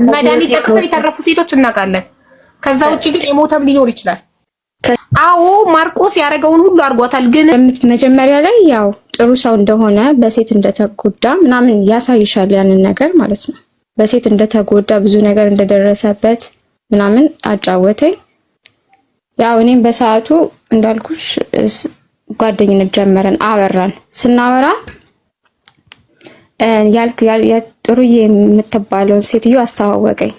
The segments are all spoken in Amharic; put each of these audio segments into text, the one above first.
መድኃኒት ጠጥተው የተረፉ ሴቶች እናውቃለን። ከዛ ውጭ ግን የሞተም ሊኖር ይችላል። አዎ፣ ማርቆስ ያደረገውን ሁሉ አድርጓታል። ግን መጀመሪያ ላይ ያው ጥሩ ሰው እንደሆነ፣ በሴት እንደተጎዳ ምናምን ያሳይሻል፣ ያንን ነገር ማለት ነው። በሴት እንደተጎዳ፣ ብዙ ነገር እንደደረሰበት ምናምን አጫወተኝ። ያው እኔም በሰዓቱ እንዳልኩሽ ጓደኝነት ጀመረን፣ አወራን። ስናወራ ጥሩዬ የምትባለውን ሴትዮ አስተዋወቀኝ።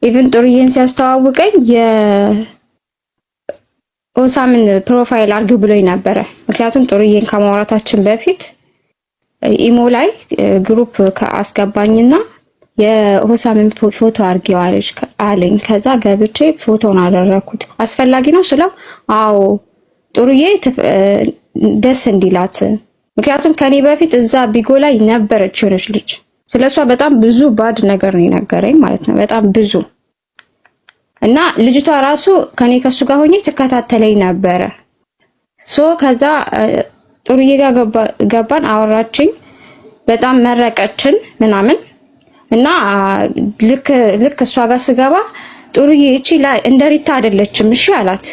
Even ጥሩዬን ሲያስተዋውቀኝ የኦሳምን profile አርጊው ብሎኝ ነበረ። ምክንያቱም ጥሩዬን ከማውራታችን በፊት ኢሞ ላይ group አስገባኝና የሆሳምን ፎቶ አርጊው አለኝ። ከዛ ገብቼ ፎቶን አደረኩት። አስፈላጊ ነው ስለው አዎ፣ ጥሩዬ ደስ እንዲላት፣ ምክንያቱም ከኔ በፊት እዛ ቢጎ ላይ ነበረች የሆነች ልጅ። ስለሷ በጣም ብዙ bad ነገር ነው የነገረኝ ማለት ነው። በጣም ብዙ። እና ልጅቷ ራሱ ከኔ ከሱ ጋር ሆኜ ትከታተለኝ ነበረ። So ከዛ ጥሩዬ ጋር ገባን፣ አወራችኝ፣ በጣም መረቀችን ምናምን። እና ልክ ልክ እሷ ጋር ስገባ ጥሩዬ እቺ ላይ እንደ ሪታ አይደለችም እሺ አላት።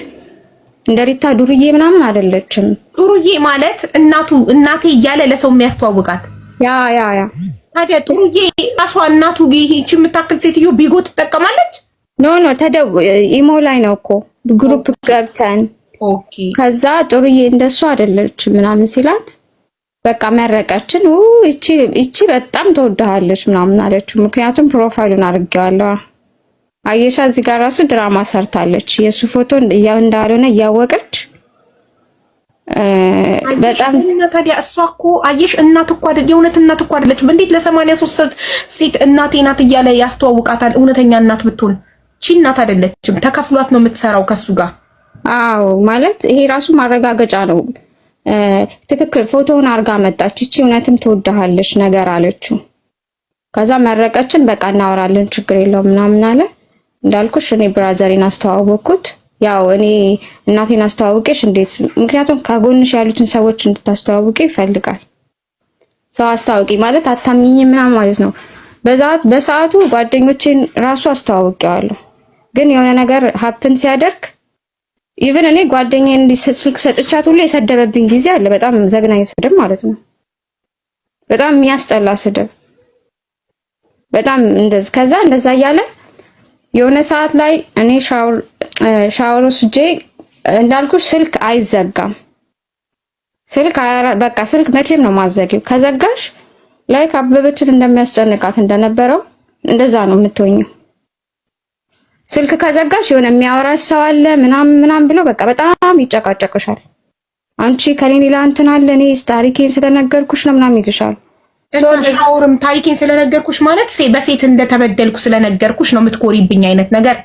እንደ ሪታ ዱርዬ ምናምን አይደለችም። ጥሩዬ ማለት እናቱ እናቴ እያለ ለሰው የሚያስተዋውቃት? Yeah። ታዲያ ጥሩዬ ራሷ እናቱ ይህቺ የምታክል ሴትዮ ቢጎ ትጠቀማለች? No፣ ተደው ኢሞ ላይ ነው እኮ group ገብተን። ከዛ ጥሩዬ እንደሱ አይደለችም ምናምን ሲላት በቃ መረቀችን። እቺ እቺ በጣም ትወድሃለች ምናምን አለችው። ምክንያቱም profile ኡን አድርጌዋለሁ። አየሻ፣ እዚህ ጋር ራሱ ድራማ ሰርታለች። የእሱ ፎቶ እንዳልሆነ እያወቀች በጣም። እና ታዲያ እሷ እኮ አየሽ፣ እናት እኮ አይደል፣ የእውነት እናት እኮ አይደለችም። እንዴት ለ83 ሴት እናቴ ናት እያለ ያስተዋውቃታል? እውነተኛ እናት ብትሆን ቺ እናት አይደለችም። ተከፍሏት ነው የምትሰራው ከሱ ጋር። አዎ፣ ማለት ይሄ ራሱ ማረጋገጫ ነው። ትክክል ፎቶውን አርጋ መጣች። እቺ እውነትም ትወድሃለች ነገር አለችው። ከዛ መረቀችን። በቃ እናወራለን፣ ችግር የለውም ምናምን አለ። እንዳልኩሽ እኔ brother ኤን አስተዋወቅኩት። ያው እኔ እናቴን አስተዋውቄሽ እንዴት፣ ምክንያቱም ከጎንሽ ያሉትን ሰዎች እንድታስተዋውቂ ይፈልጋል። ሰው አስተዋውቂ ማለት አታምኚኝ ምናምን ማለት ነው። በሰዓቱ ጓደኞቼን ራሱ አስተዋውቄዋለሁ። ግን የሆነ ነገር happen ሲያደርግ even እኔ ጓደኛዬን ስልክ ሰጥቻት ሁሉ የሰደበብኝ ጊዜ አለ። በጣም ዘግናኝ ስድብ ማለት ነው። በጣም የሚያስጠላ ስድብ። በጣም እንደዚህ። ከዛ እንደዛ እያለ የሆነ ሰዓት ላይ እኔ ሻወር ሻወር ወስጄ፣ እንዳልኩሽ ስልክ አይዘጋም። ስልክ በቃ ስልክ መቼም ነው ማዘጊው። ከዘጋሽ like አበበችን እንደሚያስጨንቃት እንደነበረው እንደዛ ነው የምትሆኚው። ስልክ ከዘጋሽ የሆነ የሚያወራሽ ሰው አለ ምናምን ምናምን ብሎ በቃ በጣም ይጨቃጨቅሻል። አንቺ ከኔ ሌላ እንትን አለ፣ እኔ ታሪኬን ስለነገርኩሽ ነው ምናምን ይልሻል። ሻወርም ታሪኬን ስለነገርኩሽ ማለት በሴት እንደተበደልኩ ስለነገርኩሽ ነው የምትኮሪብኝ አይነት ነገር።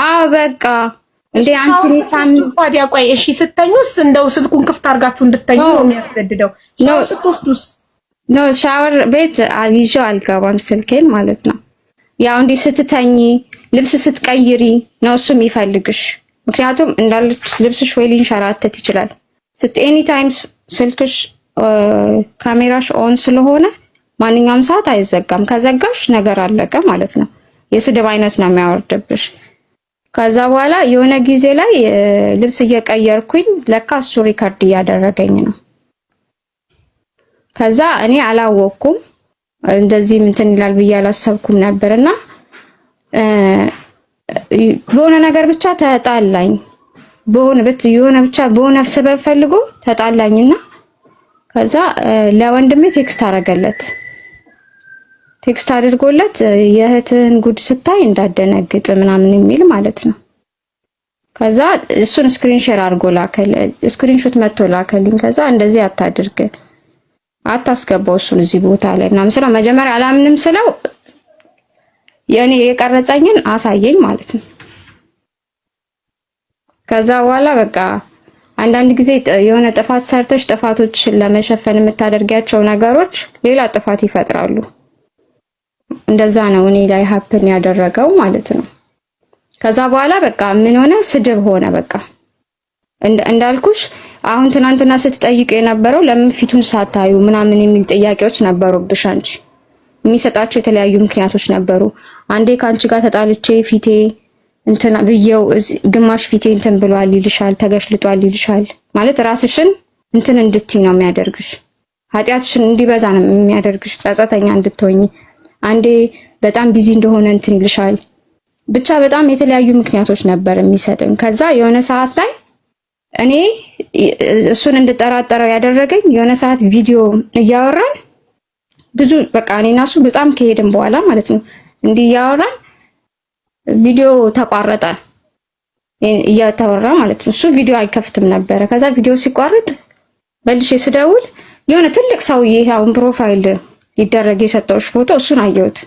አዎ፣ በቃ እንዴ አንቺ ታዲያ ቆይ እሺ፣ ስተኙስ እንደው ስልኩን ክፍት አድርጋችሁ እንድተኙ ነው የሚያስገድደው? ሻወር ስትወስዱስ? No፣ ሻወር ቤት ይዤው አልገባም ስልኬን ማለት ነው። ያው እንዲህ ስትተኚ፣ ልብስ ስትቀይሪ ነው እሱ የሚፈልግሽ። ምክንያቱም እንዳለች ልብስሽ ወይ ሊንሸራተት ይችላል። ስት any time ስልክሽ ካሜራሽ on ስለሆነ ማንኛውም ሰዓት አይዘጋም። ከዘጋሽ ነገር አለቀ ማለት ነው። የስድብ አይነት ነው የሚያወርድብሽ። ከዛ በኋላ የሆነ ጊዜ ላይ ልብስ እየቀየርኩኝ ለካ እሱ record እያደረገኝ ነው። ከዛ እኔ አላወቅኩም፣ እንደዚህ እንትን ይላል ብዬ አላሰብኩም ነበርና በሆነ ነገር ብቻ ተጣላኝ። በሆነ የሆነ ብቻ በሆነ ሰበብ ፈልጎ ተጣላኝና ከዛ ለወንድሜ text አደረገለት። Text አድርጎለት የእህትህን ጉድ ስታይ እንዳደነግጥ ምናምን የሚል ማለት ነው። ከዛ እሱን screen share አድርጎ ላከል፣ screenshot መጥቶ ላከልኝ። ከዛ እንደዚህ አታድርግ፣ አታስገባው እሱን እዚህ ቦታ ላይ ምናምን ስለው፣ መጀመሪያ አላምንም ስለው የኔ የቀረጸኝን አሳየኝ ማለት ነው። ከዛ በኋላ በቃ አንዳንድ ጊዜ የሆነ ጥፋት ሰርተሽ ጥፋቶችን ለመሸፈን የምታደርጊያቸው ነገሮች ሌላ ጥፋት ይፈጥራሉ። እንደዛ ነው እኔ ላይ happen ያደረገው ማለት ነው። ከዛ በኋላ በቃ ምን ሆነ? ስድብ ሆነ። በቃ እንዳልኩሽ አሁን ትናንትና ስትጠይቁ የነበረው ለምን ፊቱን ሳታዩ ምናምን የሚል ጥያቄዎች ነበሩብሽ አንቺ። የሚሰጣቸው የተለያዩ ምክንያቶች ነበሩ። አንዴ ከአንቺ ጋር ተጣልቼ ፊቴ እንትን ብዬው ግማሽ ፊቴ እንትን ብሏል ይልሻል፣ ተገሽልጧል ይልሻል። ማለት ራስሽን እንትን እንድትይ ነው የሚያደርግሽ። ኃጢአትሽን እንዲበዛ ነው የሚያደርግሽ፣ ጸጸተኛ እንድትሆኝ። አንዴ በጣም busy እንደሆነ እንትን ይልሻል። ብቻ በጣም የተለያዩ ምክንያቶች ነበር የሚሰጥን። ከዛ የሆነ ሰዓት ላይ እኔ እሱን እንድጠራጠረው ያደረገኝ የሆነ ሰዓት ቪዲዮ እያወራን ብዙ በቃ እኔና እሱ በጣም ከሄድን በኋላ ማለት ነው፣ እንዲህ እያወራን ቪዲዮ ተቋረጠ፣ እያተወራ ማለት ነው። እሱ ቪዲዮ አይከፍትም ነበረ። ከዛ ቪዲዮ ሲቋረጥ መልሼ ስደውል የሆነ ትልቅ ሰውዬ፣ አሁን profile ሊደረግ የሰጠውሽ ፎቶ፣ እሱን አየሁት።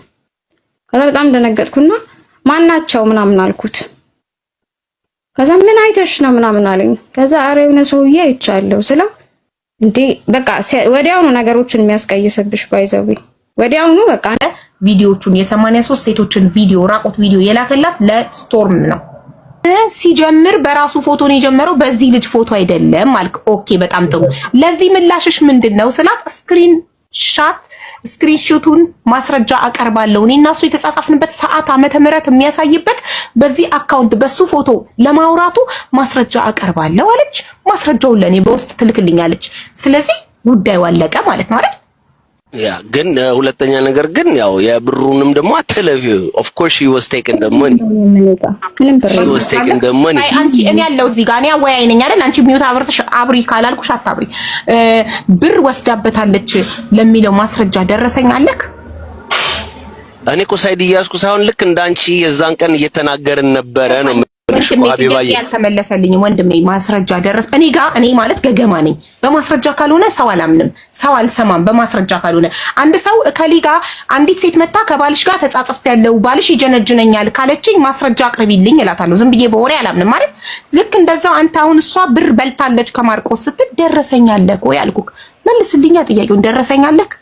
ከዛ በጣም ደነገጥኩና ማናቸው ምናምን አልኩት። ከዛ ምን አይተሽ ነው ምናምን አለኝ። ከዛ አረ የሆነ ሰውዬ አይቻለሁ ስለው እንዴ በቃ ወዲያውኑ ነገሮችን የሚያስቀይስብሽ፣ by the way ወዲያውኑ በቃ። ቪዲዮቹን የ83 ሴቶችን ቪዲዮ፣ ራቁት ቪዲዮ የላከላት ለስቶርም ነው። ሲጀምር በራሱ ፎቶ ነው የጀመረው፣ በዚህ ልጅ ፎቶ አይደለም አልክ። Okay፣ በጣም ጥሩ። ለዚህ ምላሽሽ ምንድን ነው ስላት screenshot ኡን ማስረጃ አቀርባለሁ። እኔ እና እሱ የተጻጻፍንበት ሰዓት፣ ዓመተ ምህረት የሚያሳይበት በዚህ account በሱ ፎቶ ለማውራቱ ማስረጃ አቀርባለሁ አለች። ማስረጃውን ለእኔ በውስጥ ትልክልኛለች። ስለዚህ ጉዳዩ አለቀ ማለት ነው አይደል? Yeah፣ ግን ሁለተኛ ነገር ግን ያው የብሩንም ደግሞ አትለፊው። Of course she was taking the money. ምንም ብር She was taking the money. አይ አንቺ፣ እኔ ያለው እዚህ ጋር እኔ አወያይ ነኝ አይደል? አንቺ mute አብርተሽ አብሪ ካላልኩሽ አታብሪ። ብር ወስዳበታለች ለሚለው ማስረጃ ደረሰኝ አለክ? እኔ እኮ side እያዝኩ ሳይሆን ልክ እንዳንቺ የዛን ቀን እየተናገርን ነበረ ነው የምልሽ እኮ ወንድሜ ሀቢባዬ። ጥያቄ ያልተመለሰልኝም ወንድሜ፣ ማስረጃ ደረስ እኔ ጋር። እኔ ማለት ገገማ ነኝ። በማስረጃ ካልሆነ ሰው አላምንም፣ ሰው አልሰማም። በማስረጃ ካልሆነ አንድ ሰው እከሌ ጋር አንዲት ሴት መታ ከባልሽ ጋር ተጻጽፍ ያለው ባልሽ ይጀነጅነኛል ካለችኝ ማስረጃ አቅርቢልኝ እላታለሁ። ዝም ብዬ በወሬ አላምንም ማለት። ልክ እንደዛው አንተ አሁን እሷ ብር በልታለች ከማርቆስ ስትል ደረሰኝ አለክ ወይ አልኩክ። መልስልኛ ጥያቄውን፣ ደረሰኝ አለክ?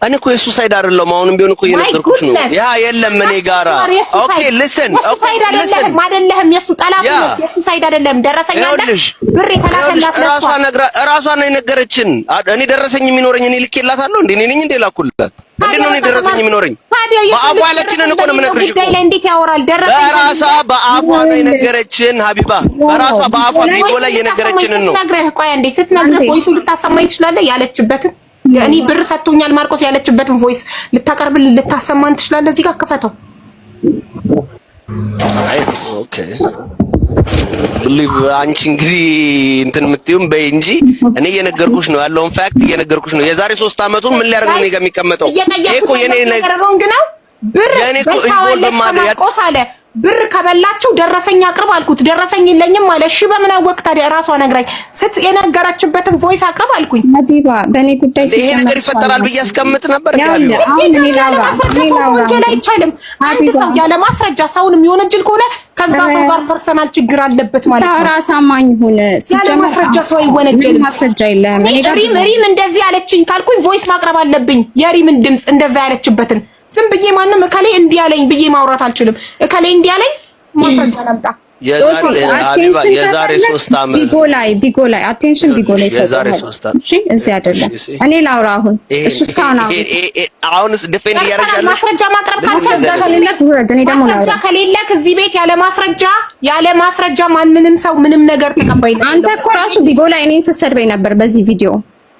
እኔ እኮ የሱ side አይደለም። አሁንም ቢሆን እኮ እየነገርኩሽ ነው። ያ የለም እኔ ጋራ። Okay, listen. የሱ side አይደለህም፣ አይደለህም። የሱ ጠላት ነው። የሱ side አይደለህም። ደረሰኝ አለ? ብር የተላከላት ለሷ ራሷ ነግራ ራሷ ነው የነገረችን። እኔ ደረሰኝ የሚኖረኝ እኔ ልኬላታለሁ እንዴ? እኔ ነኝ እንዴ ላኩላት? እንዴ ነው እኔ ደረሰኝ የሚኖረኝ? በአፏ ያለችንን እኮ ነው የምነግርሽ እኮ። ጉዳይ ላይ እንዴት ያወራል? ደረሰኝ በራሷ በአፏ ነው የነገረችን ሀቢባ። በራሷ በአፏ ቪዲዮ ላይ የነገረችንን ነው። ስትነግረህ፣ ቆይ አንዴ፣ ስትነግረህ voice ኡ ልታሰማኝ ትችላለህ? ያለችበትን፣ እኔ ብር ሰጥቶኛል ማርቆስ ያለችበትን voice ልታቀርብልን ልታሰማን ትችላለህ? እዚህ ጋር ክፈተው። አይ okay, believe አንቺ እንግዲህ እንትን የምትይውም በይ እንጂ እኔ እየነገርኩሽ ነው፣ ያለውን fact እየነገርኩሽ ነው። የዛሬ 3 አመቱን ምን ሊያደርግ ነው እኔ ጋር የሚቀመጠው? ይሄ እኮ የኔ ነገር wrong ነው። ብር በልታዋለች ከማርቆስ አለ። ብር ከበላችሁ ደረሰኝ አቅርብ አልኩት። ደረሰኝ የለኝም አለ። እሺ በምን አወቅ ታዲያ? እራሷ ነግራኝ የነገረችበትን voice አቅርብ አልኩኝ። ሀቢባ፣ በእኔ ጉዳይ ይሄ ነገር ይፈጠራል ብዬ አስቀምጥ ነበር። ያለ ማስረጃ ሰው ወንጀል አይቻልም። አንድ ሰው ያለ ማስረጃ ሰውን የሚወነጅል ከሆነ ከዛ ሰው ጋር personal ችግር አለበት ማለት ነው። ራስ አማኝ ሁን። ያለ ማስረጃ ሰው አይወነጀልም። ማስረጃ የለህም። ሪም ሪም እንደዚህ ያለችኝ ካልኩኝ voice ማቅረብ አለብኝ። የሪምን ድምፅ እንደዛ ያለችበትን። ዝም ብዬ ማንም እከሌ እንዲህ ያለኝ ብዬ ማውራት አልችልም። እከሌ እንዲህ ያለኝ ማስረጃ ላምጣ። የዛሬ 3 ዓመት ቢጎ ላይ attention ቢጎ ላይ የዛሬ 3 ዓመት። እሺ፣ እዚህ አይደለም። እኔ ላውራ አሁን። እሱ እስካሁን አሁን አሁንስ defend እያደረግሽ ያለሽ ማስረጃ ማቅረብ ማስረጃ ከሌለህ ውረድ። እኔ ደግሞ ማስረጃ ከሌለህ እዚህ ቤት ያለ ማስረጃ ማንንም ሰው ምንም ነገር ተቀባይነት አንተ እኮ ራሱ ቢጎ ላይ እኔን ስትሰድበኝ ነበር በዚህ ቪዲዮ፣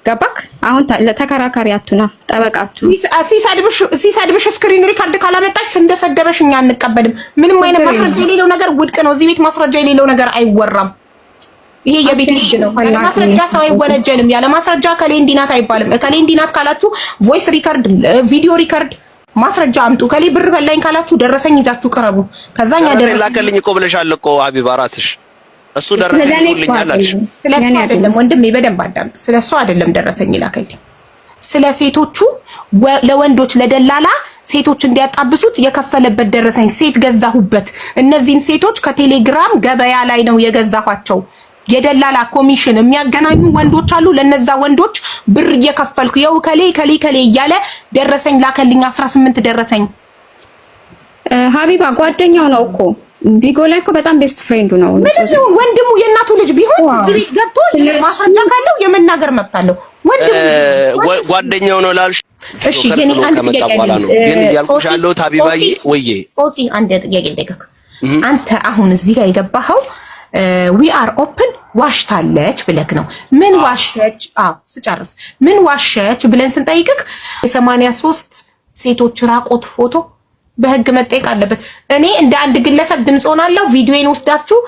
ገባክ? አሁን ተከራካሪ አቱና ጠበቃ አቱና። ሲሰድብሽ screen record ካላመጣች እንደሰደበሽ እኛ አንቀበልም። ምንም አይነት ማስረጃ የሌለው ነገር ውድቅ ነው። እዚህ ቤት ማስረጃ የሌለው ነገር አይወራም። ይሄ የቤት ህግ ነው። ያለ ማስረጃ ሰው አይወነጀልም። ያለ ማስረጃ እከሌ እንዲህ ናት አይባልም። እከሌ እንዲህ ናት ካላችሁ voice record፣ video record፣ ማስረጃ አምጡ። እከሌ ብር በላኝ ካላችሁ ደረሰኝ ይዛችሁ ቅረቡ። ከዛኛ ደረሰኝ ላከልኝ እኮ ብለሻል እኮ ሀቢባ ራስሽ። እሱ ደረሰኝ ልኮልኛል አልሽ። ስለሱ አይደለም ወንድሜ፣ በደንብ አዳምጥ። ስለሱ አይደለም ደረሰኝ ላከልኝ፣ ስለ ሴቶቹ ለወንዶች ለደላላ ሴቶች እንዲያጣብሱት የከፈለበት ደረሰኝ፣ ሴት ገዛሁበት። እነዚህን ሴቶች ከቴሌግራም ገበያ ላይ ነው የገዛኋቸው። የደላላ ኮሚሽን የሚያገናኙ ወንዶች አሉ። ለነዛ ወንዶች ብር እየከፈልኩ የው ከሌ ከሌ ከሌ እያለ ደረሰኝ ላከልኝ። 18 ደረሰኝ። ሀቢባ፣ ጓደኛው ነው እኮ፣ ቢጎ ላይ እኮ በጣም best friend ኡ ነው። ምንም ይሁን ወንድሙ የእናቱ ልጅ ቢሆን እዚህ ቤት ገብቶ ማስረጃ ካለው የመናገር መብት አለው። ወንድሙ ጓደኛው ነው ላልሽ እሺ ጆከር የኔ ጥሎ አንድ ከመጣ ጥያቄ በኋላ አለኝ። ነው። ግን እያልኩሽ ያለሁት ሀቢባዬ፣ ወዬ። ጾፂ፣ አንድ ጥያቄ ልጠይቅህ። አንተ አሁን እዚህ ጋር የገባኸው We Are Open ዋሽታለች ብለክ ነው። ምን ዋሸች? አዎ ስጨርስ ምን ዋሸች ብለን ስንጠይቅክ የ83 ሴቶች ራቆት ፎቶ በህግ መጠየቅ አለበት። እኔ እንደ አንድ ግለሰብ ድምፅ ሆናለሁ። ቪዲዮን ወስዳችሁ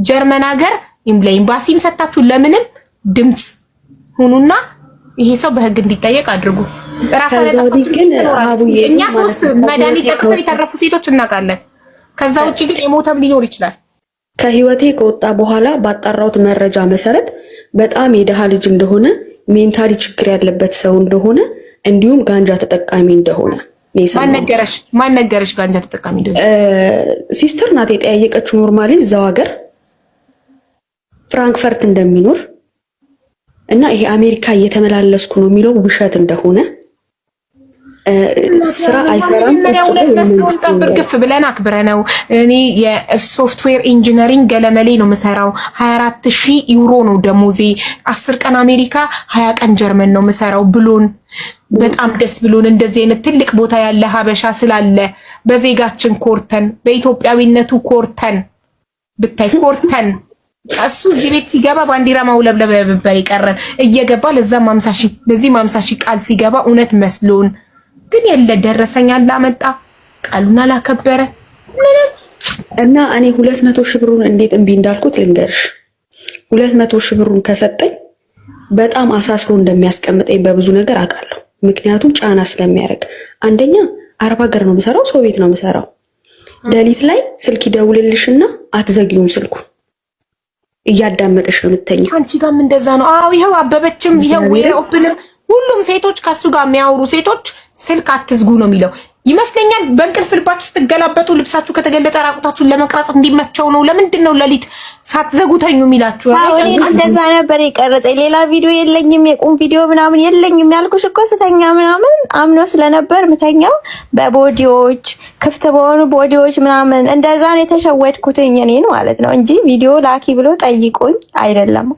ጀርመን ሀገር ለኤምባሲም ሰታችሁ ለምንም ድምፅ ሁኑና ይሄ ሰው በህግ እንዲጠየቅ አድርጉ። ራሷን ከዛ ወዲህ ያጠፋችው ግን ሴት ትኖራለች። አቡዬ እኛ ማለት ሶስት ነው መድኃኒት ከህይወቴ ጠጥተው ከወጣ የተረፉ ሴቶች እናውቃለን። ከዛ ውጭ ግን የሞተም ሊኖር ይችላል። ከህይወቴ ከወጣ በኋላ ባጣራሁት መረጃ መሰረት በጣም የደሃ ልጅ እንደሆነ፣ mentally ችግር ያለበት ሰው እንደሆነ፣ እንዲሁም ጋንጃ ተጠቃሚ እንደሆነ ነው ማን የሰማሁት። ነገረሽ? ማን ነገረሽ ጋንጃ ተጠቃሚ እንደሆነ? Sister ናት የጠያየቀችው። Normally እዛው ሀገር ፍራንክፈርት እንደሚኖር እና ይሄ አሜሪካ እየተመላለስኩ ነው የሚለው ውሸት እንደሆነ፣ ስራ አይሰራም። መጀመሪያ ቁጭ እውነት ብሎ መስሎን የመንግስት ጠብር ግፍ ብለን አክብረ ነው። እኔ የ software engineering ገለመሌ ነው የምሰራው። 24 ሺህ ዩሮ ነው ደሞዜ። 10 ቀን አሜሪካ፣ 20 ቀን ጀርመን ነው የምሰራው ብሎን በጣም ደስ ብሎን እንደዚህ አይነት ትልቅ ቦታ ያለ ሀበሻ ስላለ በዜጋችን ኮርተን፣ በኢትዮጵያዊነቱ ኮርተን፣ ብታይ ኮርተን፣ እሱ እዚህ ቤት ሲገባ ባንዲራ ማውለብለብ ነበር የቀረን። እየገባ ለዛም 50 ሺህ ለዚህም 50 ሺህ ቃል ሲገባ እውነት መስሎን ግን የለ፣ ደረሰኝ አላመጣ፣ ቃሉን አላከበረ ምንም። እና እኔ 200,000 ብሩን እንዴት እምቢ እንዳልኩት ልንገርሽ። 200,000 ብሩን ከሰጠኝ በጣም አሳስሮ እንደሚያስቀምጠኝ በብዙ ነገር አውቃለሁ። ምክንያቱም ጫና ስለሚያደርግ፣ አንደኛ አረብ ሀገር ነው የምሰራው፣ ሰው ቤት ነው የምሰራው። ሌሊት ላይ ስልክ ይደውልልሽና አትዘጊውም፣ ስልኩ እያዳመጠሽ ነው የምተኛው። አንቺ ጋርም እንደዛ ነው። አዎ ይኸው አበበችም ይኸው Open ም ሁሉም ሴቶች ከሱ ጋር የሚያወሩ ሴቶች ስልክ አትዝጉ ነው የሚለው ይመስለኛል። በእንቅልፍ ልባችሁ ስትገላበጡ ልብሳችሁ ከተገለጠ ራቁታችሁን ለመቅረጽ እንዲመቸው ነው። ለምንድን ነው ሌሊት ሳትዘጉ ተኙ የሚላችሁ? እኔን እንደዛ ነበር የቀረጸኝ። ሌላ ቪዲዮ የለኝም፣ የቁም ቪዲዮ ምናምን የለኝም። ያልኩሽ እኮ ስተኛ ምናምን አምኖ ስለነበር ምተኛው በቦዲዎች፣ ክፍት በሆኑ ቦዲዎች ምናምን እንደዛ ነው የተሸወድኩትኝ እኔን ማለት ነው እንጂ ቪዲዮ ላኪ ብሎ ጠይቆኝ አይደለም።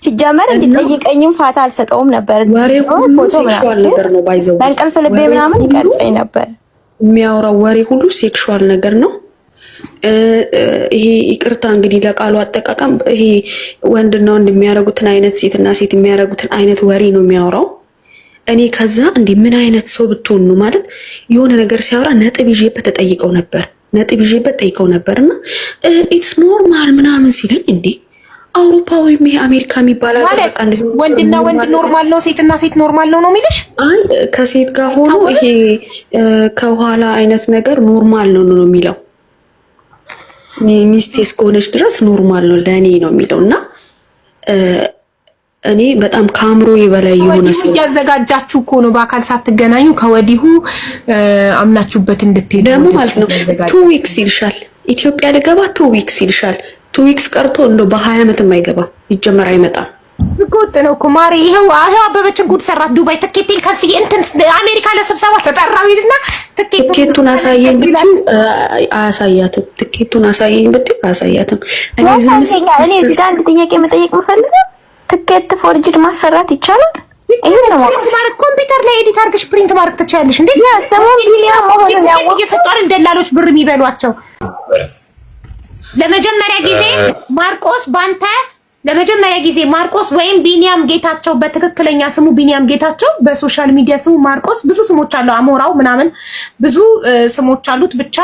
ሲጀመር እንዲጠይቀኝም ፋታ አልሰጠውም ነበር። ወሬ ሁሉ sexual ነገር ነው by the way። በእንቅልፍ ልቤ ምናምን ይቀርጸኝ ነበር። የሚያወራው ወሬ ሁሉ sexual ነገር ነው። ይሄ ይቅርታ እንግዲህ ለቃሉ አጠቃቀም፣ ይሄ ወንድና ወንድ የሚያደርጉትን አይነት፣ ሴትና ሴት የሚያደርጉትን አይነት ወሬ ነው የሚያወራው። እኔ ከዛ እንዲህ ምን አይነት ሰው ብትሆን ነው ማለት የሆነ ነገር ሲያወራ ነጥብ ይዤበት ተጠይቀው ነበር፣ ነጥብ ይዤበት ጠይቀው ነበር እና it's normal ምናምን ሲለኝ እንዴ አውሮፓ ወይም ይሄ አሜሪካ የሚባል ሀገር በቃ እንደዚህ ወንድና ወንድ normal ነው፣ ሴትና ሴት normal ነው ነው የሚልሽ? አይ፣ ከሴት ጋር ሆኖ ይሄ ከኋላ አይነት ነገር normal ነው ነው የሚለው። ሚስቴ እስከሆነች ድረስ normal ነው ለእኔ ነው የሚለው። እና እኔ በጣም ከአእምሮ በላይ የሆነ ሰው እያዘጋጃችሁ እኮ ነው። በአካል ሳትገናኙ ከወዲሁ አምናችሁበት እንድትሄዱ ደግሞ ማለት ነው። 2 weeks ይልሻል። ኢትዮጵያ ልገባ 2 weeks ይልሻል። 2 weeks ቀርቶ እንደው በ20 ዓመትም አይገባም፣ ይጀመር አይመጣም። ህገወጥ ነው እኮ ማሬ። ይኸው ይኸው አበበችን ጉድ ሰራት። ዱባይ ትኬቴን ከስዬ እንትን አሜሪካ ለስብሰባ ተጠራው ይልና ትኬቱን አሳየኝ ብትይው አያሳያትም። ትኬቱን አሳየኝ ብትይው አያሳያትም። እኔ ዝም ስል እኔ እዚህ ጋር አንድ ጥያቄ መጠየቅ የምፈልገው ትኬት forged ማሰራት ይቻላል? ይሄ ነው። Print ማድረግ፣ ኮምፒውተር ላይ edit አድርገሽ print ማድረግ ትችያለሽ። እንዴ እየሰጡ አይደል ደላሎች ብር የሚበሏቸው? ለመጀመሪያ ጊዜ ማርቆስ ባንተ ለመጀመሪያ ጊዜ ማርቆስ ወይም ቢኒያም ጌታቸው፣ በትክክለኛ ስሙ ቢኒያም ጌታቸው፣ በ social media ስሙ ማርቆስ፣ ብዙ ስሞች አለው፣ አሞራው ምናምን ብዙ ስሞች አሉት። ብቻ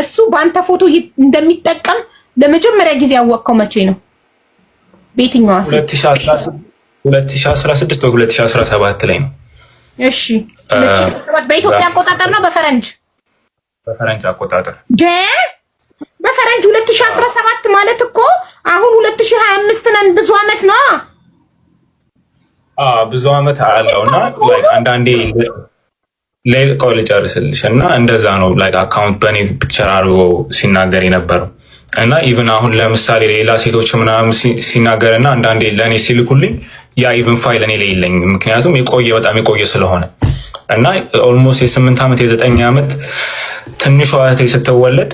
እሱ በአንተ ፎቶ እንደሚጠቀም ለመጀመሪያ ጊዜ ያወቅከው መቼ ነው? በየትኛዋ ሴት? 2016 ወይ 2017 ላይ ነው። እሺ፣ በኢትዮጵያ አቆጣጠር ነው በፈረንጅ? በፈረንጅ አቆጣጠር። በፈረንጅ 2017 ማለት እኮ አሁን 2025 ነን። ብዙ አመት ነው። አዎ ብዙ አመት አለው። እና like አንዳንዴ ቆይ ልጨርስልሽ እና እንደዛ ነው like account በእኔ picture አድርጎ ሲናገር የነበረው። እና even አሁን ለምሳሌ ሌላ ሴቶች ምናምን ሲናገር እና አንዳንዴ ለእኔ ሲልኩልኝ ያ even ፋይል እኔ ላይ የለኝም። ምክንያቱም የቆየ፣ በጣም የቆየ ስለሆነ። እና almost የ8 ዓመት የ9 ዓመት ትንሿ እህቴ ስትወለድ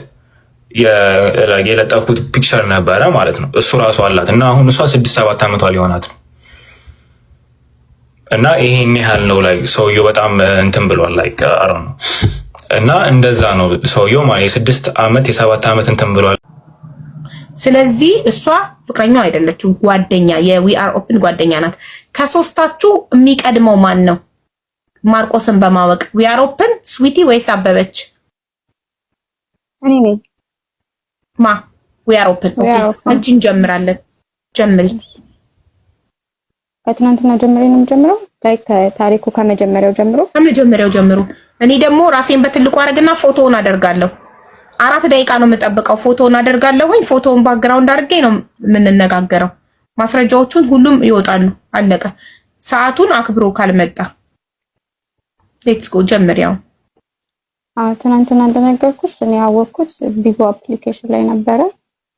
የለጠፍኩት picture ነበረ ማለት ነው። እሱ ራሱ አላት እና አሁን እሷ 6-7 ዓመቷ ሊሆናት ነው። እና ይሄን ያህል ነው። Like ሰውየው በጣም እንትን ብሏል። Like አሮ ነው እና እንደዛ ነው ሰውየው ማለት የ6 ዓመት የ7 ዓመት እንትን ብሏል። ስለዚህ እሷ ፍቅረኛው አይደለችም፣ ጓደኛ የ We Are Open ጓደኛ ናት። ከሶስታችሁ የሚቀድመው ማን ነው? ማርቆስን በማወቅ We Are Open፣ ስዊቲ ወይስ አበበች? እኔ ነኝ። ማ? We Are Open። Okay፣ አንቺ እንጀምራለን። ጀምሪ። ከትናንትና ጀምሬ ነው የምጀምረው። Like ከታሪኩ ከመጀመሪያው ጀምሮ። ከመጀመሪያው ጀምሮ። እኔ ደግሞ ራሴን በትልቁ አደርግና ፎቶውን አደርጋለሁ። 4 ደቂቃ ነው የምጠብቀው። ፎቶውን አደርጋለሁኝ። ፎቶውን background አድርጌ ነው የምንነጋገረው። ማስረጃዎቹን ሁሉም ይወጣሉ። አለቀ። ሰዓቱን አክብሮ ካልመጣ let's go፣ ጀምር። ያው አዎ፣ ትናንትና እንደነገርኩሽ እኔ ያወቅኩት ቢጎ application ላይ ነበረ።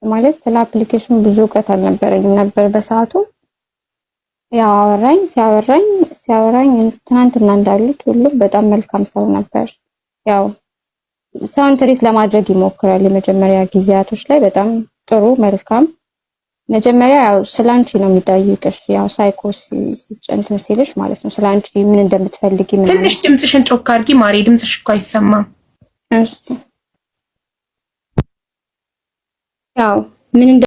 ማለት ስለ application ኑ ብዙ እውቀት አልነበረኝም ነበር በሰዓቱ። ያው አወራኝ፣ ሲያወራኝ ሲያወራኝ ትናንትና እንዳሉት ሁሉም በጣም መልካም ሰው ነበር። ያው ሰውን treat ለማድረግ ይሞክራል። የመጀመሪያ ጊዜያቶች ላይ በጣም ጥሩ መልካም። መጀመሪያ ያው ስላንቺ ነው የሚጠይቅሽ፣ ያው ሳይኮ እንትን ሲልሽ ማለት ነው፣ ስላንቺ ምን እንደምትፈልጊ ምናምን። ትንሽ ድምፅሽን ጮክ አድርጊ ማሬ፣ ድምፅሽ እኮ አይሰማም። እሺ፣ ያው ምን